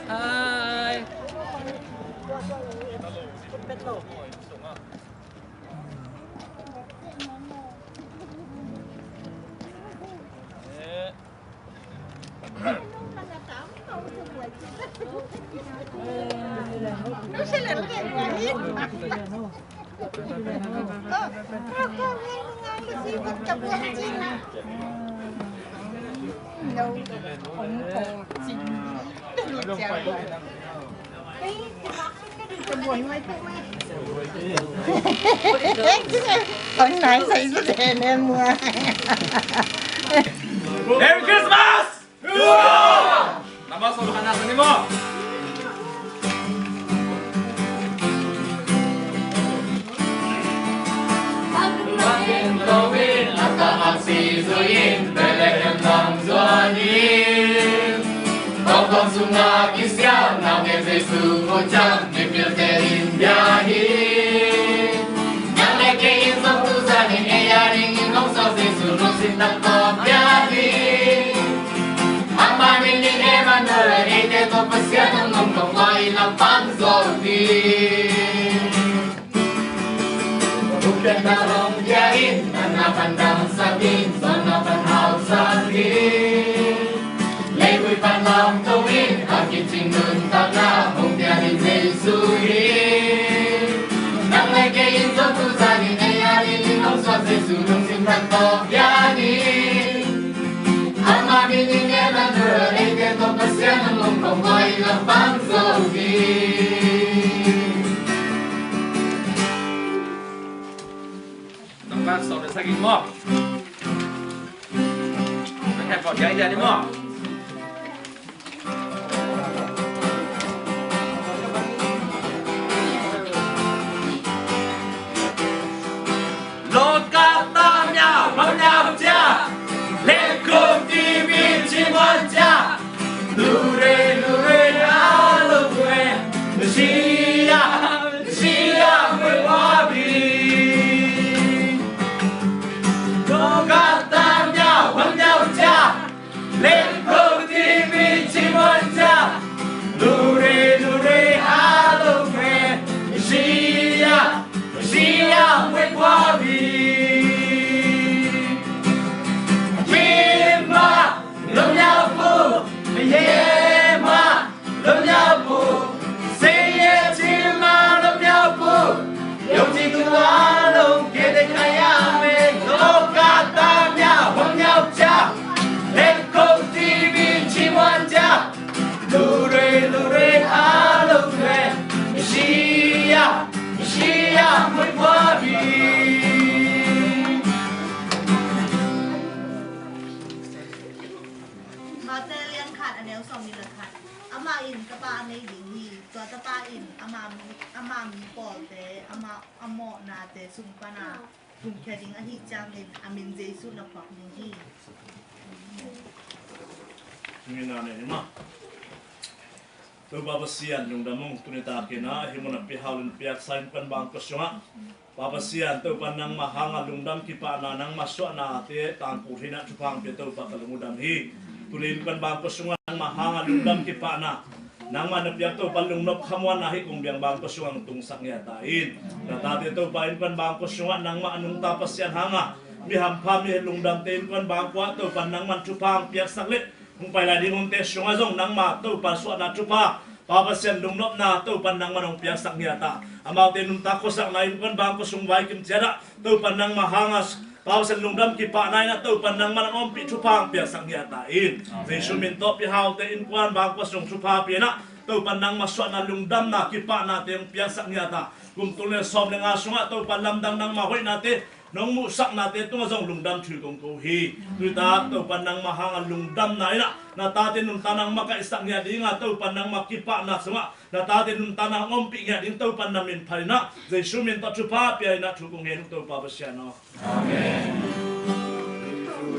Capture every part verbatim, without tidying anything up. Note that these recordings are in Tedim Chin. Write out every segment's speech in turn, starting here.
Hi. Merry Christmas! Nama sama-sama ni mo. Amah min in Emmanuel, eite tawh Pasian hong om kong kua i lampang zo ding. Thukhenna hong pia in, natna pan dangsak in, suanna pan hausak in. Leivui pan lamto in, a kicing nuntakna hong pia ding Jesu hi. Nang le kei in zong tu zan in, ei a dingin hong suak Jesu lungsim thak tawh pia ni. Amah min in Emmanuel, eite tawh Pasian hong om kong kua i lampang zo hi. Nang bang sawm le sagih maw? Nang khat pawt gai dia ni maw? Matthai lian khat, a neu sawmnih le khat. Amah in Tapa a nei ding hi. Tua Tapa in ama mi, ama mi pawlte, ama a mawhnate sung pana thungkhia ding ahih ciangin a min Jesu na phuak ding hi. Topa Pasian lungdam ung, tuni takin a hih mun a pia hau le na piaksa innkuan bangkua sungah, Pa Pasian, Topa nangmah hanga lungdam kipahna, nangmah suahnate tangkul hi na, thupha hong pia Topa ka lung uh dam hi. Tuni innkuan bangkua sungah nangmah hanga lungdam kipahna, nangmah na piak Topa lungnop khamuanna hih kong biang bangkua sungah hong tungsak ngiat ta in. Na tate Topa innkuan bangkua sungah nangmah a nungta Pasian hanga mi hampha mi lungdamte innkuan bangkua Topa nangmah thupha hong piaksak le hong pai lai ding hunte sungah zong nangmah Topa suahna thupha, Pa Pasian lungnopna Topa nangmah hong piaksak ngiat ta. Amaute nuntak khuasakna innkuan bangkua sung vaikim ciat ah Topa nangmah hanga Pa Pasian lungdam kipahna in ah Topa nangmah hong ompih thupha hong piaksak ngiat ta in. Jesu min tawh pia haute innkuan bangkua sung thupha pia in ah Topa nangmah suahna lungdamna kipahnate hong piaksak ngiat ta. Kum tul le sawm le nga sungah Topa lamdang nangmah hoihnate nong muhsaknate tungah zong lungdam thu kong ko hi. Tuta Topa nangmah hanga lungdamna in ah na tate nuntak nangmah kaihsak ngiat ding a, Topa nangmah kipahna sungah na tate nuntak nang ompih ngiat ding Topa na min phat in ah Jesu min tawh thupha pia in ah thu kong ngen uh Topa Pasian aw. Amen.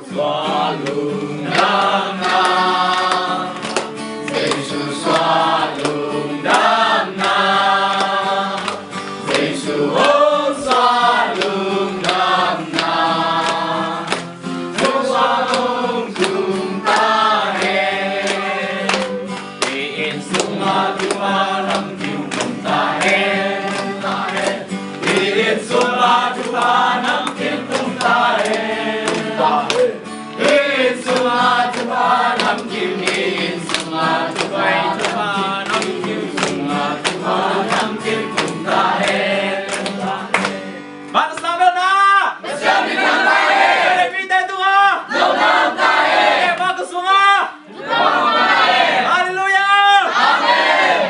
Suah lungdamna, Jesu suah lungdamna, Jesu hong suah lungdamna, hong suah hong tung ta hen. I inn sungah thupha namkim tung ta hen. I inn sungah thupha namkim tung ta hen. I inn sungah thupha namkim, i inn sungah thupha namkim, i inn sungah thupha namkim tung ta hen. Mah ka sang bel na. Pasian min thang ta hen. Vei vei mite tungah. Lungdam ta hen. Mah ka sungah. Halleluiah. Amen.